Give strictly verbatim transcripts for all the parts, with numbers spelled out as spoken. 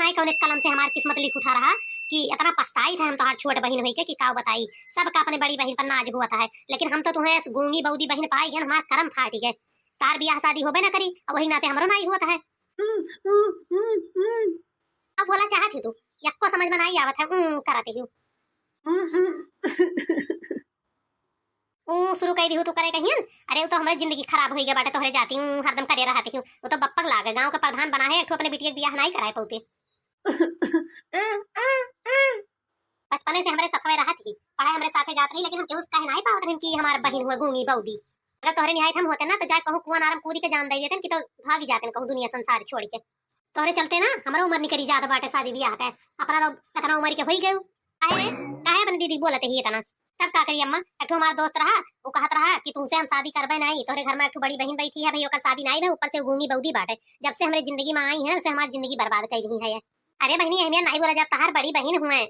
आई कौने कलम से हमार किस्मत लिख उठा रहा कि इतना पछताई था हम तोहार छोट बहिन होई के कि काऊ बताई। सबका अपने बड़ी बहिन पर नाज हुआ था है, लेकिन हम तो तुम्हें गूंगी बौदी बहिन पाई गए, हमार करम फाटी गए। तार बियाह शादी होबे ना करी, और वही नाते हमरो नाई हुआ था है। हम्म, हम्म, हम्म, हम्म। अब बोला चाहत ही तू, यक्को समझ में नाई आवत है, हम्म, करत ही हूँ। हम्म, हम्म। ऊ शुरू कई दिहू तू करे कहियन। अरे, ऊ तो हमरे जिंदगी खराब होई गए बाटे तोहरे जाती, ऊ हरदम करे रहत ही। ऊ तो बप्पक लागे, गांव के प्रधान बना है, एक ठो अपने बिटिया के बियाह नाई कराए पौते। बचपने से हमरे सथवे रहत ही, पढ़ाई हमरे साथे जात रही, लेकिन हम केहू से कहे नाई पावत रहन कि हमार बहिन हुआ गूंगी बौदी। अगर तोहरे निहायत हम होते ना, तो जाए कहूँ कुआं नारम कूदी के जान दे देतन कि तो भागी जातन कहूँ दुनिया संसार छोड़ के। तोहरे चलते ना हमरो उम्र निकरी जात बाटे शादी बियाह के। अपना तो इतना उम्र के होई गयो। काहे रे? काहे अपनी दीदी बोलत ही इतना? तब का करी अम्मा, एक ठो हमार दोस्त रहा, वो कहत रहा कि तुमसे हम शादी करबे नहीं, तोहरे घर में एक ठो बड़ी बहिन बैठी है भाई, ओकर शादी नहीं है, ऊपर से गूंगी बौदी बाटे। जब से हमरे जिंदगी में आई है, से हमारी जिंदगी बर्बाद कर दी है ये। अरे बहिनी, अहमिया नहीं बोला जाता, हर बड़ी बहिन हुए।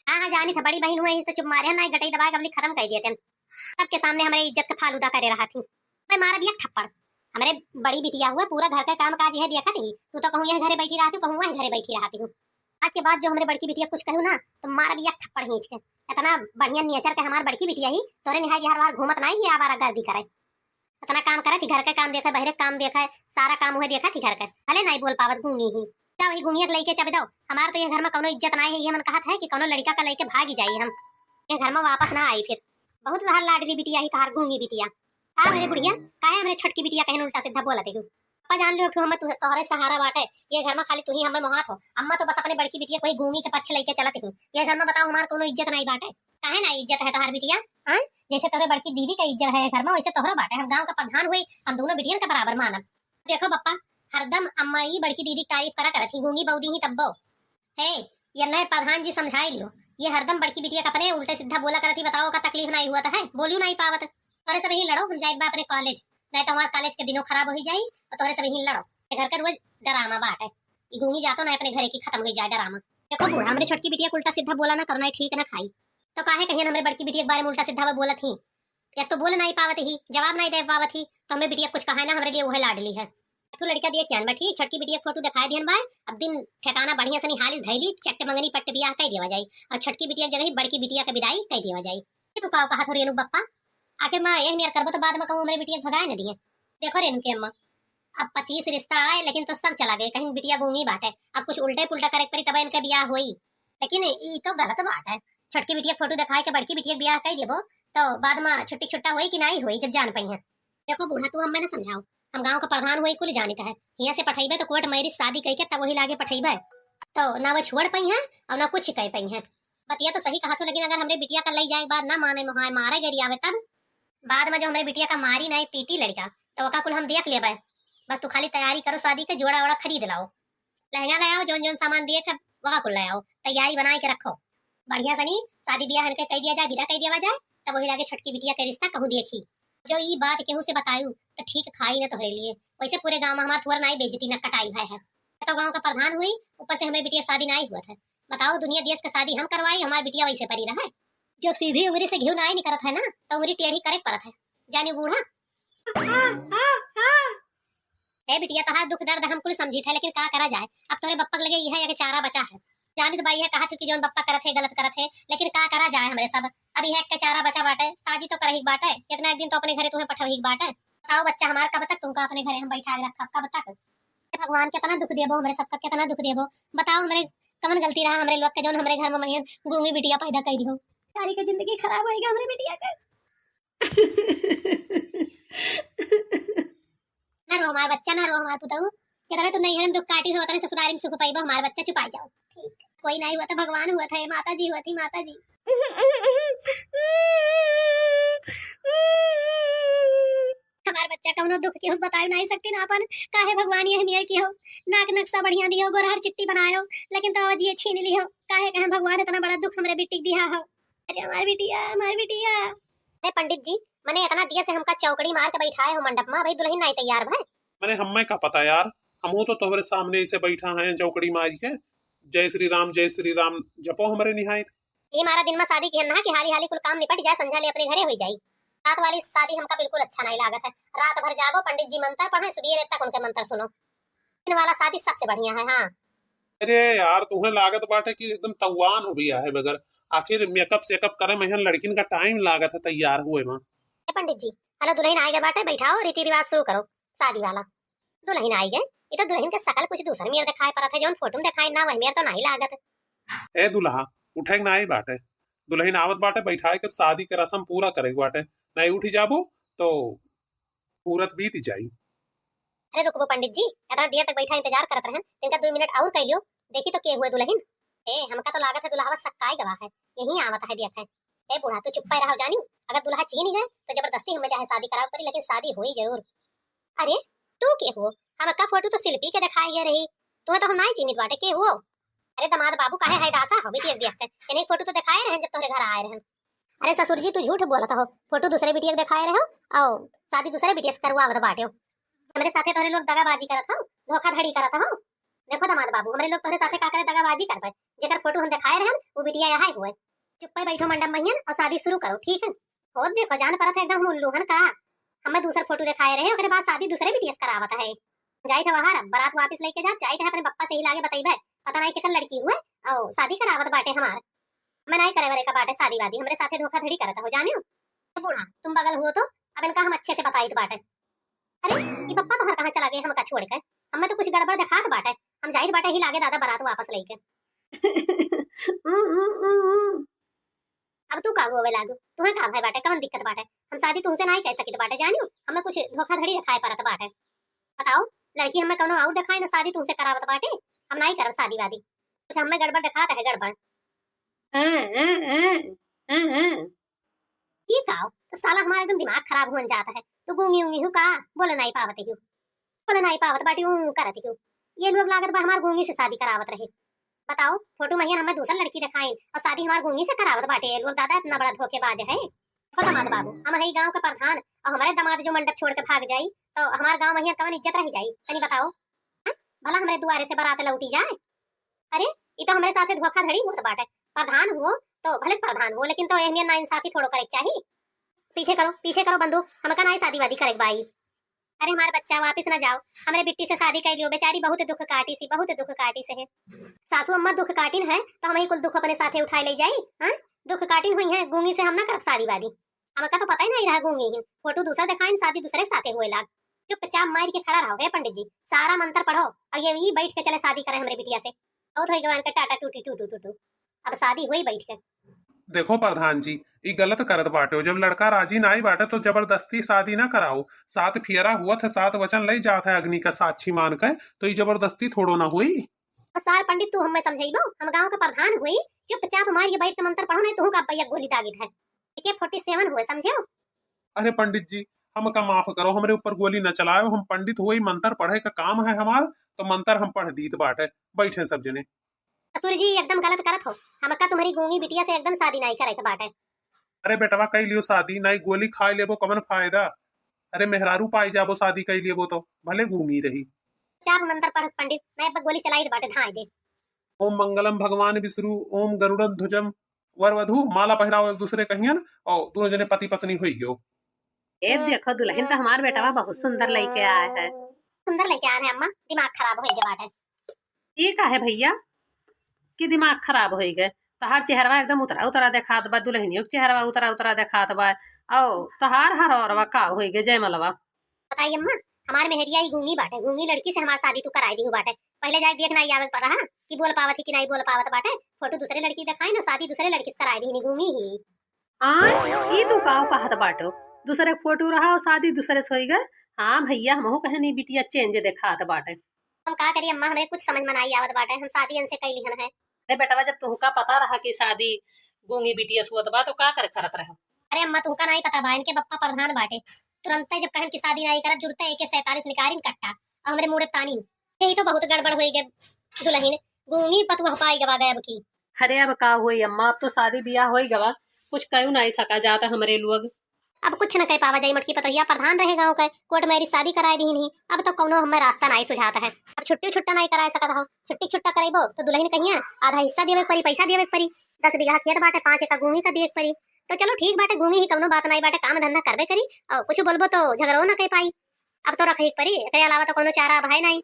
हाँ, हाँ, जानी था, बड़ी बहिन हुए, इस तो चुप मारे, नहीं गटई दबाए, कबली खत्म कर दिए थे। सबके सामने हमरे इज्जत का फालूदा करे रहा थी। मैं मारब एक थप्पड़। हमरे बड़ी बिटिया हुआ, पूरा घर का काम काज यह देखत ही। तू तो कहूँ यह घरे बैठी रहती, कहूँ वह घरे बैठी रहती हूँ। आज के बाद जो हमरे बड़की बिटिया कुछ कहू ना, तो मारब एक थप्पड़ खींच के। इतना बढ़िया नेचर के हमार बड़की बिटिया ही, तोरे निहाय बिहार बाहर घूमत नाई ही, आवारा गर्दी करे। इतना काम करे थी, घर के काम देखे, बहरे के काम देखे, सारा काम वह देखा थी घर के। भले नाई बोल पावत गूंगी ही। जा वही गूंगिया के लइके चाबी दो। हमार तो ये घर में कौनो इज्जत नाई है, ये मन कहत है कि कौनो लड़का का लइके भागी जाई हम। ये घर में वापस ना आई फिर। बहुत तहार लाडली बिटिया ही, तहार गूंगी बिटिया। का मेरे बुढ़िया, काहे हमरे छोटकी बिटिया कहीं उल्टा सीधा बोलत ही? पापा जान लो, हम तोहरे सहारा बाटे। ये घर में खाली तू ही हमें मोहात हो। अम्मा तो बस अपने बड़की बिटिया कोई गूंगी के पक्ष लइके चलत ही। ये घर में बताओ, हमार कोनो इज्जत नाई बाटे। काहे ना इज्जत है तोहार बिटिया? हाँ, जैसे तोहरे बड़की दीदी का इज्जत है घर में, वैसे तोहरो बाटे। हम गांव का प्रधान हुई, हम दोनों बिटियन के बराबर मानब। देखो बप्पा, हरदम अम्मा ई बड़की दीदी की तारीफ करा करत ही, गूंगी बौदी ही तब्बो। हे, ये नए प्रधान जी समझाई लियो, ये हरदम बड़की बिटिया का अपने उल्टे सीधा बोला करत ही। बताओ, का तकलीफ नाई हुआ था है, बोलियो नाई पावत। तोहरे सब ही लड़ो, हम जाए बा अपने कॉलेज, नहीं तो हमारे कॉलेज के दिनों खराब हो ही जाई। और तोहरे सब ही लड़ो, ये घर का रोज ड्रामा बाटे। ई गूंगी जातो ना अपने घरे की खत्म हो जाए ड्रामा। देखो बूढ़ा, हमरे छोटकी बिटिया के उल्टा सीधा बोला ना करो, ना ठीक ना खाई। तो काहे कहियन हमरे बड़की बिटिया के बारे में उल्टा सीधा वो बोलत ही? एक तो बोल नाई पावत ही, जवाब नाई दे पावत ही, तो हमरे बिटिया कुछ कहा है ना, हमरे लिए वह लाडली है। तू लड़का देखियन बा, ठीक, छोटकी बिटिया के फोटो दिखाई दियन बा। अब दिन ठिकाना बढ़िया से निहाली धैली, चट्ट मंगनी पट्ट बियाह कह देवा जाई, और छोटकी बिटिया के जगह बड़की बिटिया के विदाई कह देवा जाई। ये तू का कहा थो रेनू बप्पा? आखिर माँ यह नियर करबो तो बाद में कहूँ हमरे बिटिया के भगाए न दिए। देखो रेनू के अम्मा, अब पच्चीस रिश्ता आए, लेकिन तो सब चला गए, कहीं बिटिया गूंगी बाटे। अब कुछ उल्टे पुल्टा करे के पड़ी, तब इनके बियाह होई। लेकिन ई तो गलत बात है, छोटकी बिटिया के फोटो दिखाए के बड़की बिटिया के बियाह कह देबो, तो बाद में छुट्टी छुट्टा होई कि नाई होई, जब जान पई है। देखो बूढ़ा, तू हमें ना समझाओ, हम गांव का प्रधान होई, कुल जानित है। हियां से पठैबे तो कोर्ट मैरिज शादी कह के तब वही लागे पठैबे, तो ना वो छोड़ पई है और ना कुछ कह पई है। बतिया तो सही कहा थो, लेकिन अगर हमरे बिटिया का लई जाए के बाद ना माने मोहाय, मारे गरी आवे तब? बाद में जो हमरे बिटिया का मारी नाई पीटी लड़का, तो ओका कुल हम देख लेबे। बस तू खाली तैयारी करो, शादी के जोड़ा ओड़ा खरीद लाओ, लहंगा ले आओ, जौन जौन सामान दिए के वका कुल ले आओ, तैयारी बनाए के रखो। बढ़िया सनी शादी बियाह इनके कह दिया जाए, विदा कह दिया जाए, तब वही लागे छोटकी बिटिया के रिश्ता कहूँ देखी। जो ई बात केहू से बतायू तो ठीक खाई न तोहरे लिए। वैसे पूरे गांव में हमार थोड़ा नाई बेइज्जती न कटाई है, है। तो गांव का प्रधान हुई, ऊपर से हमरे बिटिया शादी नाई हुआ था। बताओ, दुनिया देश का शादी हम करवाई, हमार बिटिया वैसे परी रहे। जो सीधी उंगली से घिव नाई निकलत है ना, तो उंगली टेढ़ी करे के पड़त है। जानी बूढ़ा। हे बिटिया, तोहार दुख दर्द हम कुल समझी थे, लेकिन का करा जाए, अब तोरे बप्पा के लगे यह एक चारा बचा है। जानित बाई है, कहा थी कि जौन बप्पा करत है, गलत करत है, लेकिन का करा जाए हमरे सब। अब यह एक चारा बचा बाटे, शादी तो करही के बाटे, एक ना एक दिन तो अपने घरे तुम्हें पठवही के बाटे। बताओ बच्चा हमार, कब तक तुमका अपने घरे हम बैठा के रखब, कब तक? हे भगवान, कितना दुख देबो हमरे सबका, कितना दुख देबो। बताओ हमरे कवन गलती रहा हमरे लोग के, जौन हमरे घर में महियन गूंगी बिटिया पैदा कर दियो। सारी के जिंदगी खराब होएगा हमरे बिटिया के। ना रो हमार बच्चा, ना रो हमार पुतऊ। कितना तू नैहर में दुख काटी हो, उतने ससुरारी में सुख पाइबो हमार बच्चा, चुपाई जाओ। ठीक, कोई नहीं हुआ था, भगवान हुआ था, ये माता जी हुआ थी, माता जी। हमार बच्चा कौनो दुख के उस बताए नहीं सकती ना अपन, काहे भगवान ये मेर की हो, नाक नक्शा बढ़िया दियो, गोरहर चिट्टी बनायो, लेकिन तो आज ये छीन ली हो। काहे कहे भगवान इतना बड़ा दुख हमरे बिटिक दिया हो। अरे हमार बिटिया, हमार बिटिया। अरे पंडित जी, मने इतना दिया से हमका चौकड़ी मार के बैठाए हो मंडप में, अभी दुल्हन नहीं तैयार भय। मने हमें का पता यार, हमहू तो तोहरे सामने इसे बैठा हैं चौकड़ी मार के, जय श्री राम, जय श्री राम जपो हमरे निहायत। ये मारा दिन में शादी की है ना कि हाली हाली कुल काम निपट जाए, संझा ले अपने घरे हुई जाई। रात वाली शादी हमका बिल्कुल अच्छा नहीं लागत है। रात भर जागो, पंडित जी मंत्र पढ़े, सुबेरे तक उनके मंत्र सुनो। दिन वाला शादी सबसे बढ़िया है। हाँ, अरे यार, तुहैं लागत बाटे कि एकदम तउआन हो गया है बगैर। आखिर मेकअप सेकअप करे में लड़किन का टाइम लागत है तैयार हुए में। ए पंडित जी, हलो दुलहिन आए गए बाटे, बैठाओ, रीति रिवाज शुरू करो शादी वाला। दुलहिन आए गए, ये तो दुलहिन के शकल कुछ दूसर मेर दिखाई पड़त है, जौन फोटो में दिखाई ना वही मेर तो नहीं लागत। ए दुलहा, उठे के नाई बाटे, दुलहिन आवत बाटे, बैठाए के शादी के रस्म पूरा करे के बाटे, नहीं उठी जाबो तो मुहूर्त बीत जाई। अरे रुकबो पंडित जी, इतना देर तक बैठा इंतजार करत रहन, इनका दो मिनट और कह लियो, देखी तो के हुए दुलहिन। ए, हमका तो लागत है दुलहवा सक्काई गवा है, यही आवत है देख है। ए बूढ़ा, तू चुप्पे रहो जानियो, अगर दुलहा चीन गए तो जबरदस्ती हमें चाहे शादी करावे पड़ी, लेकिन शादी होई जरूर। अरे तू के हुओ? हमका फोटो तो शिल्पी के दिखाई गए रही, तुम्हें तो हम नाई चीनित बाटे, के हुओ? अरे दामाद बाबू, काहे है दासा हो बिटिया के देख के? इन्हीं फोटो तो दिखाए रहन जब तोहरे घर आए रहन। अरे ससुर जी, तू झूठ बोलत हो, फोटो दूसरे बिटिया के दिखाए रहे हो और शादी दूसरे बिटिया से करवावत बाटे हो। हमरे साथे तोहरे लोग दगाबाजी करत हो, धोखाधड़ी करत हो। देखो दामाद बाबू, हमरे लोग तोहरे साथे का करे दगाबाजी करबे? जेकर फोटो हम दिखाए रहन, वो बिटिया यहाँ हुए। चुप्पे बैठो मंडप महियन और शादी शुरू करो, ठीक है? हो देखो, जान परत है एकदम हम उल्लू हन का। हमें दूसर फोटो दिखाए रहे, ओकरे बाद शादी दूसरे बिटिया से करावत है। जाइत है वहार, बारात वापिस लेके जा, जाइत है अपने पप्पा से ही लागे बतइबे, पता नहीं केकर लड़की हुए, और शादी करावत बाटे हमार। हमें नहीं करे वरे का बाटे शादी वादी, हमरे साथे धोखाधड़ी करत हो, जानियो। ए बूढ़ा, तुम बगल हुओ तो अब इनका हम अच्छे से बताइत बाटे। अरे, ई पप्पा तोहर कहाँ चला गए हमका छोड़ के? हमें तो कुछ गड़बड़ देखात बाटे, हम जाइत बाटे ही लागे दादा बारात वापस लेके। अब तू का होवे लागू? तुम्हें का भय बाटे? कवन दिक्कत बाटे? हम शादी तुमसे नाई कह सकित बाटे, जानियो? हमें कुछ धोखाधड़ी दिखाई पड़त बाटे। बताओ, लड़की हमें कौनो और दिखाई ना शादी तुमसे करावत बाटे? हम नाई करब शादी वादी। कुछ हमें गड़बड़ दिखात है, गड़बड़। हाँ, हाँ, हाँ, हाँ, हाँ। ई का हो? तो साला हमारा एकदम दिमाग खराब हुअन जात है। तू गूंगी ऊंगी हूँ का? बोले नाई पावत हूँ। बोले नाई पावत बाटी, ऊं करत हूँ। ये लोग लागत बा हमार गूंगी से शादी करावत रहे। बताओ, फोटो महियन हमें दूसर लड़की दिखाइन और शादी हमार गूंगी से करावत बाटे ये लोग। दादा इतना बड़ा धोखेबाज है। देखो दामाद बाबू, हम है गांव के प्रधान और हमारे दामाद जो मंडप छोड़ के भाग जाई तो हमार गांव महियन कवन इज्जत रह जाई? तनी बताओ। हाँ? भला हमरे दुआरे से बारात लौटी जाए? अरे, ई तो हमरे साथे धोखाधड़ी होत बाटे। प्रधान हुओ तो भले से प्रधान हुओ, लेकिन तो एहमियन नाइंसाफी थोड़ो करे के चाही। पीछे करो, पीछे करो बंदूक, हमका नाई शादी वादी करे के बाई। अरे हमार बच्चा, वापिस ना जाओ, हमरे बिट्टी से शादी कर लियो, बेचारी बहुत दुख काटी सी, बहुत दुख काटी से है। सासू अम्मा दुख काटिन है तो हम ही कुल दुख अपने साथे उठाए ले जाई, हाँ? दुख काटिन हुई है, गूंगी से हम ना करब शादी वादी। हमका तो पता ही नहीं रहा गूंगी ही। फोटो दूसरा दिखाइन, शादी दूसरे के साथे हुए लाग। चुपचाप मार के खड़ा रहो, हे पंडित जी, सारा मंत्र पढ़ो और ये ही बैठ के चले शादी करे हमरे बिटिया से। बहुत हो गवान के टाटा टूटी टूटू टूटू। अब शादी हुई बैठ के। देखो प्रधान जी, ई गलत करत बाटे हो। जब लड़का राजी ना आई बाटे तो जबरदस्ती शादी ना कराओ। सात फेरा हुआ था, सात वचन ले जात है अग्नि का साक्षी मान के, तो ई जबरदस्ती थोड़ो ना हुई। और सार पंडित, तू हमें समझाइबो? हम गांव के प्रधान हुई, चुपचाप मार के बैठ के मंत्र पढ़ो, नहीं तो का भैया गोली दागित है। ए के फोर्टी सेवन हुए, समझे हो? अरे पंडित जी, हमका माफ करो, हमरे ऊपर गोली न चलाओ। हम पंडित हुई, मंत्र पढ़े का काम है हमार, तो मंत्र हम पढ़ दीत बाटे। बैठे सब जने। ससुर जी, एकदम गलत करत हो। हमका तुम्हारी गूंगी बिटिया से एकदम शादी नहीं करे के बाटे। अरे बेटवा, कई लियो शादी, नहीं गोली खाए लेबो, कमन फायदा? अरे मेहरारू पाई जाबो, शादी कई लेबो तो, भले गूंगी रही। चाप मंत्र पढ़त पंडित, नहीं अब गोली चलाई बाटे, धाए दे। ओम मंगलम भगवान विष्णु, ओम गरुड़न ध्वजम। वर वधु माला पहिराओ एक दूसरे कहियन, और दोनों जने पति पत्नी हुई गयो। ए देखो दुलहिन, तो हमार बेटवा बहुत सुंदर लइके आए है। सुंदर लइके आए हैं अम्मा, दिमाग खराब होइ गए बाटे। ई का है भैया कि दिमाग खराब होइ गए? तहार चेहरवा एकदम उतरा उतरा देखात बा, दुलहिनियो के चेहरवा उतरा उतरा देखात बा। औ तहार हरौरवा का होइ गए जयमलवा? बताई अम्मा, हमार मेहरिया ई गूंगी बाटे, गूंगी लड़की से हमार शादी तू कराई दिहू बाटे। पहले जाए देख ना आवे पर रहा कि बोल पावत ही कि नहीं बोल पावत बाटे। फोटो दूसरे लड़की दिखाई ना, शादी दूसरे लड़की से कराई दिहनी, गूंगी ही। आय, ई तू काव कहत बाटो? दूसरे के फोटो रहा और शादी दूसरे से होई गए। हाँ भैया, हमहू कहनी बिटिया चेंज देखात बाटे। हम का करी अम्मा, हमरे कुछ समझ में नाई आवत बाटे, हम शादी इनसे कई लिहन है। अरे बेटवा, जब तुहका पता रहा कि शादी गूंगी बिटिया से होत बा तो का करे करत रहे? अरे अम्मा, तुहका नाई पता बा, इनके बप्पा प्रधान बाटे। तुरंते जब कहन कि शादी नाई करब, जुड़ते एके सैंतालीस निकारिन कट्टा और हमरे मुड़े तानी। यही तो बहुत गड़बड़ होई गए दुलहिन, गूंगी पतुआ पाई गवा गए अब की। अरे अब का होई अम्मा, अब तो शादी बियाह होई गवा, कुछ कयू नाई सका जाता हमरे लोग। अब कुछ न कह पावा जाई, मोटकी पतोहिया प्रधान रहे गाँव के, कोर्ट मैरिज शादी कराए दीन ही। अब तो कौनो हमें रास्ता नाई सुझात है। अब छुट्टी छुट्टा नाई कराए सकत हो, छुट्टी छुट्टा करेबो तो दुलहिन कहिया आधा हिस्सा देवे के परी, पैसा देवे के परी। दस बीघा खेत बाटे, पाँच एकड़ गूंगी का देवे के परी। तो चलो ठीक बाटे, गूंगी ही कौनो बात नाई बाटे, काम धंधा करबे करी और कुछ बोलबो तो झगड़ो ना कह पाई। अब तो रखे के परी, एकरे अलावा तो कौनो चारा अब है नाई।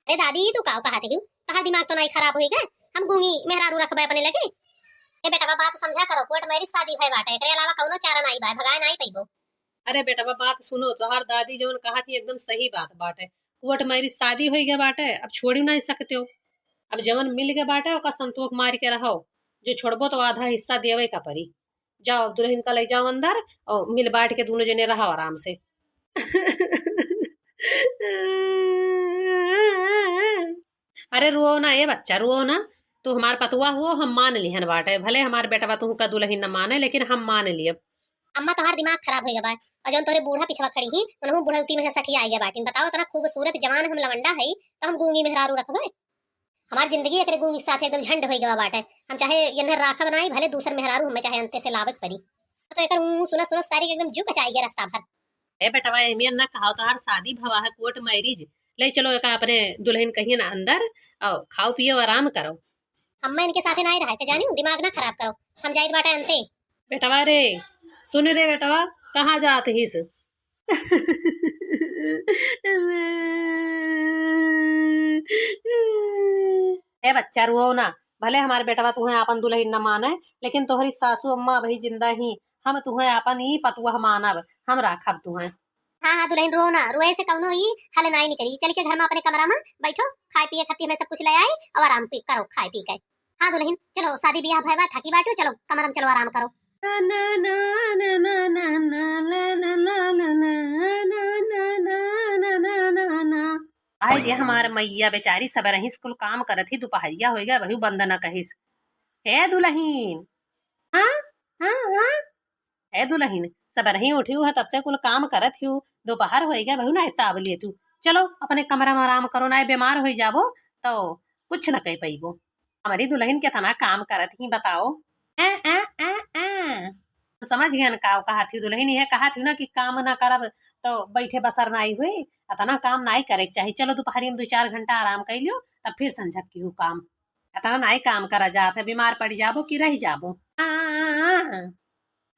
अरे दादी, ई तू काउ कहत हिउ? तोहार दिमाग तो नाई खराब होइगा? हम गूंगी मेहरारू रखबे अपने लगे? ए बेटवा, बात समझा करो, कोर्ट मैरिज शादी भय बाटे, एकरे अलावा कउनो चारा नाई बा, भगाए नाई पइबो। अरे बेटवा, बात सुनो, तोहार दादी जवन कहत ही एकदम सही बात बाटे। कोर्ट मैरिज शादी होइ गए बाटे, अब छोड़ी नाई सकते हो। अब जवन मिल गए बाटे ओका संतोख मार के रहो, जो छोड़बो तो आधा हिस्सा देवे का परी। जाओ, अब दुलहिन का ले जाओ अंदर और मिल बांट के दुनो जने रहो आराम से। अरे रुओ ना ए बच्चा, रुओ ना। तू हमार पतुआ हुओ, हम मान लिहन बाटे। भले हमार बेटवा तुहका दुलहिन न माने, लेकिन हम मान लियब। अम्मा, तोहार दिमाग खराब होइ गवा बा। और जौन तोहरे बूढ़ा पिछवा खड़ी ही, उनहू बुढ़ौती में से सठिया आइ गवा बाटिन। बताओ, इतना खूबसूरत जवान हम लवंडा हई, तो हम गूंगी मेहरारू रखबे? हमार जिंदगी एकरे गूंगी के साथ एकदम झंड होइ गवा बाटे। हम चाहे यन्हर राखब नाई, भले दूसर मेहरारू हमें चाहे अंते से लावे के परी। तो एकर ऊं सुनत सुनत सारी के एकदम जू कचाई गया रास्ता भर। ए बेटवा, एहमियन ना कहाओ, तोहार शादी भवा है, कोर्ट मैरिज। ले चलो एका अपने दुलहिन कहियन अंदर, और खाओ पियो, आराम करो। हम्मा इनके साथे नाई रहे के जानियो, दिमाग ना खराब करो, हम जाइत बाटे अंते। बेटवा रे, सुन रे बेटवा, कहाँ जात हिस? ए बच्चा, रुओ ना। भले हमार बेटवा तुहें आपन दुलहिन न माने, लेकिन तोहरी सासू अम्मा अबही जिंदा ही। हम तुहें आपन ई पतुआ मानब, हम राखब तुहें। हाँ, हाँ, दुलहिन, रो ना, रोए से कउनो ई हल नाई निकली। चल के घर में अपने कमरा में बैठो, खाए पिए खातिर हमें सब कुछ ले आई और आराम पी करो, खाए पी के। हाँ दुलहिन, चलो, शादी बियाह भय बा, थकी बाटू, चलो कमरा में चलो, आराम करो। आए जे हमार मैया बेचारी सबरही से कुल काम करत ही, दुपहरिया होइ गए, वही बंद न कहिस। हे दुलहिन, हाँ, हाँ, हाँ। हे दुलहिन, सबरही उठी है, तब से कुल काम करत ही, दोपहर होइ गए, वही ना ताव लिए तू। चलो अपने कमरा में आराम करो, ना बीमार होइ जाबो तो कुछ न कह पइबो। हमरी दुलहिन केतना काम करत ही बताओ। ए, ए, ए, ए। समझ गयन का कहत ही दुलहिन, यह कहत ही ना कि काम ना करब तो बैठे बसर नाई हुई, अतना काम नाई करे के चाही। चलो दुपहरी में दो चार घंटा आराम कर लियो, तब फिर संझक की हूँ काम। अतना नाई काम करा जात है, बीमार पड़ जाबो कि रह जाबो। हाँ, हाँ, हाँ।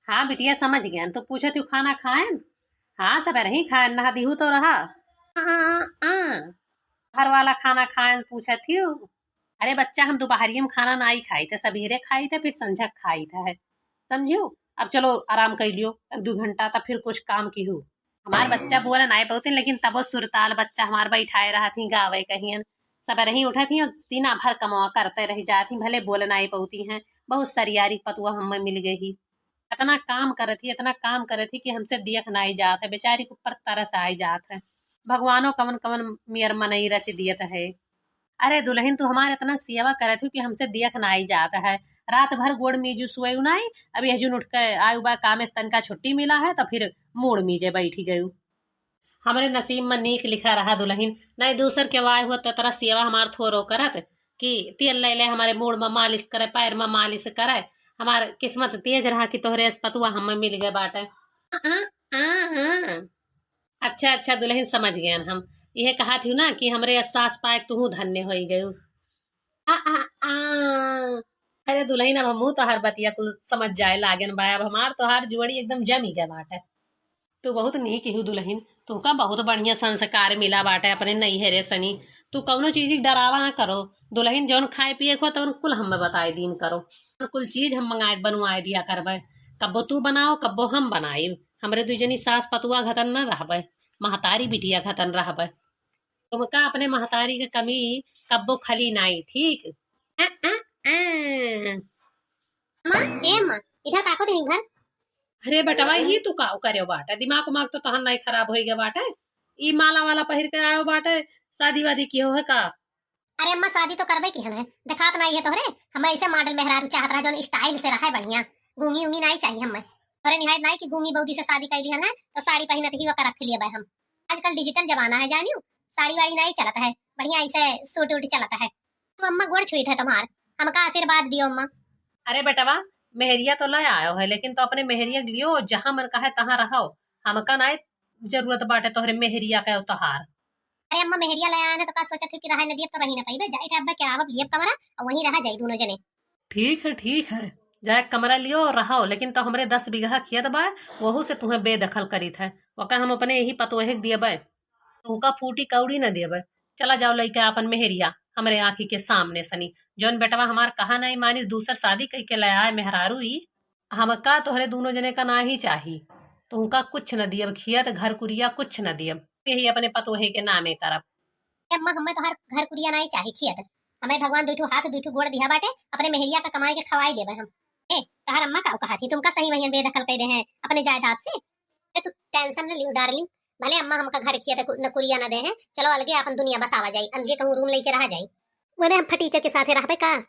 हाँ बिटिया, समझ गयन। तू पूछत हूँ खाना खाएन? हाँ, सबेरही खाएन, नहा दिहू तो रहा। हाँ, हाँ, हाँ। घर वाला खाना खाएन पूछत हूँ। अरे बच्चा, हम दोपहरिया में खाना नाई खाई थे, सबेरे खाई थे, फिर संझक खाई थे, समझियो? अब चलो आराम कर लियो एक दो घंटा, तब फिर कुछ काम की हूँ। हमार बच्चा बोले नाई पउती, लेकिन तबो सुरताल बच्चा हमार बैठाए रहत ही, गावे कहियन। सबेरही उठत ही और दिना भर कमवा करते रह जात ही, भले बोले नाई पउती हैं, बहुत सरियारी पतुआ हमें मिल गई ही। इतना काम करत ही, इतना काम करत ही कि हमसे दियख नाई जात है, बेचारी के ऊपर तरस आए जात है। भगवानो कवन कवन मियर मनई रच दियत है। अरे दुलहिन, तू हमार इतना सेवा करत हू कि हमसे दियख नाई जात है। रात भर गोड़ मीजू सोएउ नाई, अब यह जुन उठ के आयु बा, कामे से तनका छुट्टी मिला है तो फिर मूड़ मीजे बैठी गयू। हमरे नसीब में नीक लिखा रहा दुलहिन, नाई दूसर के वाय हुआ तो इतना सेवा हमार थोरो करत कि तेल ले ले हमरे मूड़ में मालिश करे, पैर में मालिश करे। हमार किस्मत तेज रहा कि तोहरे अस पतुआ हमें मिल गए बाटे। आ, आ, आ, आ। अच्छा, अच्छा दुलहिन, समझ गयन हम। यह कहत हूँ ना कि हमरे सास पाए तुहू धन्य होई गयू। आ, आ, आ। अरे दुलहिन, अब हमहू तोहार बतिया कुल समझ जाए लागेन बा। अब हमार तोहार जोड़ी एकदम जमी गए बाटे। तू बहुत नीक हू दुलहिन, तुहका बहुत बढ़िया संस्कार मिला बाटे अपने नैहरे सनी। तू कउनो चीज के डरावा ना करो दुलहिन, जौन खाए पिए को तौन कुल हमें बताए दीन करो। कुल चीज हम मंगाए के बनवाए दिया करबे। कब्बो तू बनाओ, कब्बो हम बनाइब। हमरे दुई जनी सास पतुआ घतन न रहबे, महतारी बिटिया घतन रहबे। तुमका अपने महतारी के कमी कब्बो खली नाई, ठीक? अ, अ, अ। माँ, ए माँ, इधर ताको तनी घर। अरे बेटवा, ई तू काउ करेउ बाटे? दिमाग उमाग तो तोहार नाई खराब होइ गए बाटे। ई माला वाला पहिर के आयो बाटे, शादी वादी किहो है का? अरे अम्मा, शादी तो करबे किहन है, देखात नाई है तोहरे? हम ऐसे मॉडल मेहरारू चाहत रहा, जौन स्टाइल से रहे बढ़िया। गूंगी उंगी नाई चाहिए हमें। तोहरे निहायत नाई कि गूंगी बौदी से शादी कर लिहन है तो साड़ी पहिनत ही ओकर रख लिए बा हम। आजकल डिजिटल जमाना है जानियो, साड़ी वाड़ी नाई चलत है, बढ़िया ऐसे सूट उट चलत है। तो अम्मा गोड़ छुईत है तुम्हार, हमका आशीर्वाद दियो अम्मा। अरे बेटवा, मेहरिया तो ले आयो है, लेकिन तो अपने मेहरिया के लियो, जहाँ मन कहे तहाँ रहो। हमका नाई जरूरत बाटे तोहरे मेहरिया के तोहार। अरे अम्मा, मेहरिया ले आए ना तो का सोचत है कि रहे न दियब तो रही न पाइबे, जाए थे अब्बा क्या आवब लियब कमरा और वहीं रहा जाई दोनों जने। ठीक है, ठीक है, जाए कमरा लियो और रहो, लेकिन तो हमरे दस बीघा खेत बा, वहू से तुहें बेदखल करीत है, ओका हम अपने यही पतोहे के दियबे। तुमका फूटी कौड़ी न देबे, चला जाओ लइके आपन मेहरिया हमरे आँखी के सामने सनी। जौन बेटवा हमार कहा नाहीं मानिस, दूसर शादी कइके ले आए मेहरारू ई। हमका तोहरे दूनो जने का नाहीं चाही। तुहका कुछ न दियब, खियत घर कुरिया कुछ न दियब। यही अपने पतोहे के नामे करब। ए अम्मा, हमें तोहार घर कुरिया नाहीं चाही, खियत। हमें भगवान दुइ ठो हाथ, दुइ ठो गोड़ दिहा बाटे, अपने मेहरिया का कमाई के खवाई देबे हम। ए, तोहार अम्मा का कहा थी, तुमका सही वहियन बेदखल कइ दे हैं अपने जायदाद से। ए, तू tension न लियो darling, भले अम्मा हमका घर खियत कु-, न कुरिया न दे हैं, चलो अलगे आपन दुनिया बसावा जाई, अलगे कहूँ room लइके रहा जाई। मने हम फटीचर के साथे रहबे का?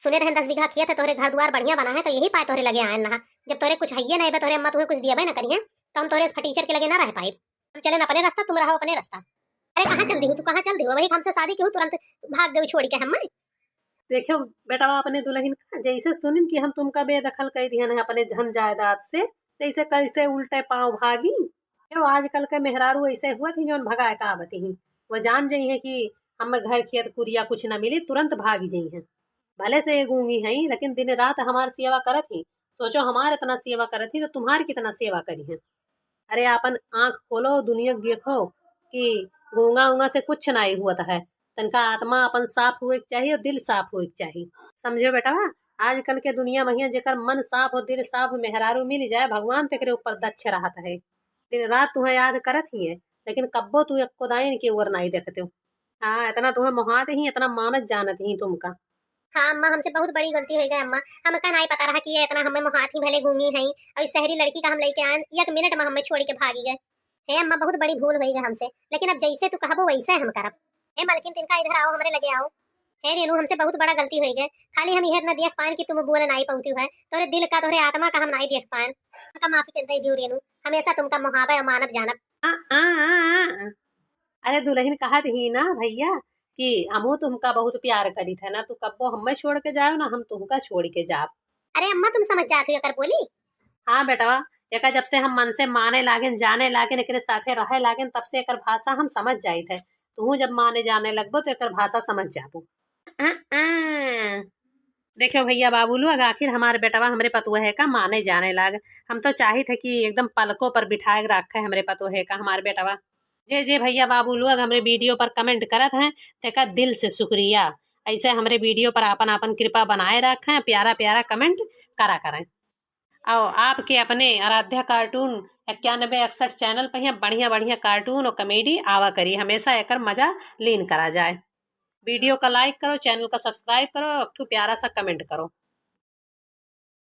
सुने रहन दस बीघा खियत है, तोहरे घर दुआर बढ़िया बना है, तो यही पाए तोहरे लगे आयन नहा। जब तोहरे कुछ हइये नहीं बे, तोहरे अम्मा तुहे कुछ दियबे न करिहैं, तो हम तोहरे इस फटीचर के लगे ना रह पाइब। हम चलेन अपने रास्ता, तुम रहो अपने रास्ता। अरे कहाँ चल दिहू तू, कहाँ चल दिहू? वही हमसे शादी किहू, तुरंत भाग गई छोड़ के हमें। देखो बेटवा, अपने दुलहिन का जैसे सुनिन कि हम तुमका बेदखल कइ दिहन है अपने धन जायदाद से, तैसे कैसे उल्टे पाँव भागी। यो आजकल के मेहरारू ऐसे हुआ थी जौन भगाए का आवत ही। वो जान जइहैं कि हमें घर खेत कुरिया कुछ ना मिली, तुरंत भागी जइहैं। भले से ये गूंगी हैं, लेकिन दिन रात हमार सेवा करत ही। सोचो, हमार इतना सेवा करत ही तो तुम्हार कितना सेवा करिहैं। अरे आपन आँख खोलो, दुनिया के देखो कि गूंगा ऊंगा से कुछ नाहीं हुअत है। तनका आत्मा अपन साफ हुए के चाही और दिल साफ हुए के चाही। समझो बेटवा, आजकल के दुनिया महिया जेकर मन साफ हो, दिल साफ हो, मेहरारू मिल जाए, भगवान तेकरे ऊपर दक्ष रहत है। दिन रात तुहें याद करत ही है, लेकिन कब्बो तू एक्को दाईं इनके ओर नाहीं देखते हो। हाँ, इतना तुहें मोहात ही, इतना मानत जानत ही तुमका। हाँ अम्मा, हमसे बहुत बड़ी गलती होइ गई अम्मा। हमका नाहीं पता रहा कि ये इतना हमें मोहात ही, भले गूंगी हैं और इस शहरी लड़की का हम लइके आयन, एक मिनट में हमें छोड़ के भागी गए। हे अम्मा, बहुत बड़ी भूल होइ गई हमसे, लेकिन अब जैसे तू कहबो वैसे हम करब। हे मलकिन, तिनका इधर आओ, हमरे लगे आओ। हे रेनू, हमसे बहुत बड़ा गलती होइ गए। खाली हम यह न देख पाएन कि तुम बोल नाहीं पउती है, तोहरे दिल का, तोहरे आत्मा का हम नाहीं देख पाएन। हमका माफी दे दियो रेनू, हमेशा तुमका मोहाबे और मानब जानब। आ, आ, आ, आ। अरे दुलहिन, कहत ही ना भइया कि हमहू तुमका बहुत प्यार करित है ना, तू कब्बो हमें छोड़ के जाओ ना हम तुमका छोड़ के जाब। अरे अम्मा, तुम समझ जात हो एकर बोली? हाँ बेटवा, एका जब से हम मन से माने लागेन, जाने लागेन, एकरे साथे रहे लागेन, तब से एकर भाषा हम समझ जाइत है। तुहू जब माने जाने लगबो तो एकर भाषा समझ जाबो। आ, आ। देखो भइया बाबू लोग, आखिर हमार बेटवा हमरे पतोहे का माने जाने लाग। हम तो चाहित है कि एकदम पलकों पर बिठाए के रखे हमरे पतोहे का हमार बेटवा। जे जे भइया बाबू लोग हमरे video पर comment करत हैं, तेका दिल से शुक्रिया। ऐसे हमरे video पर आपन आपन कृपा बनाए रखें, प्यारा प्यारा comment करा करें। और आपके अपने आराध्या cartoon इक्यानबे इकसठ channel पर यहाँ बढ़िया बढ़िया cartoon और comedy आवा करी, हमेशा एकर मजा लीन करा जाए। Video का like करो, channel का subscribe करो, एक ठो प्यारा सा comment करो।